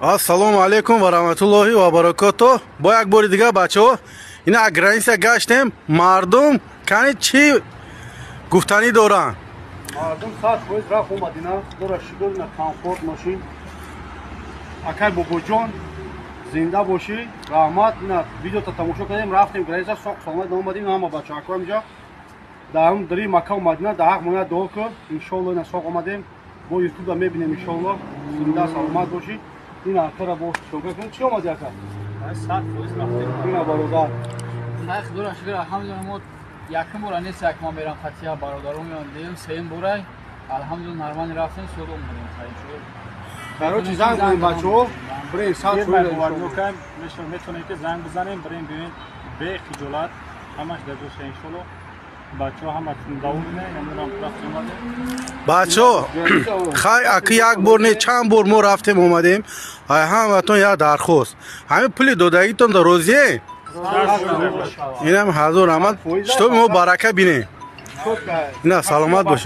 Ассалому алайкум ва раҳматуллоҳи ва баракоту. Бо як бори дигар, бачаҳо, ина граница гаштем. Мардум кани чӣ гуфтанӣ доранд? Мардум 100% рафт омадина. Худоро шукр, на комфорт мошин. Акай Бобоҷон, зинда бошӣ, раҳмат. Ина видеота тамошо кардем, рафтем граница, соқ саломат омадем. Ҳама бачаҳако инҷа дар ҳам дари Макка омадина, дар ҳақ моя дуо кун, иншоалло. Ина соқ омадем, бо Ютуба мебинем, иншоалло. Зинда саломат бошӣ. Ин акара бо шока кун. Чӣ омади, ака? 100% рафтем. Ина бародар. Хай, худоро шукр, алҳамдулилла. Мо якум бора нест, як ма мерам фатиҳа, бародарон меён. Дуюм, сеюм борай, алҳамдулилла, нормально рафтем, суд омадем, хай, шукр. Короче, занг кунем, бачаҳо, бирем 100%. Метавонем ки занг бизанем, бирем, биёем бе хиҷолат, ҳамаш дар ҷоша, иншолло. Бачаҳо ҳама давомине, намудам, рафтем, омадем. Бачаҳо, хай, аки як бор не, чанд бор мо рафтем, омадем. Ай ҳаматон як дархост: ҳамин пули додагитон дар розие? Инам ҳазор раҳмат, чтоб мо барака бинем. Ина, саломат бош.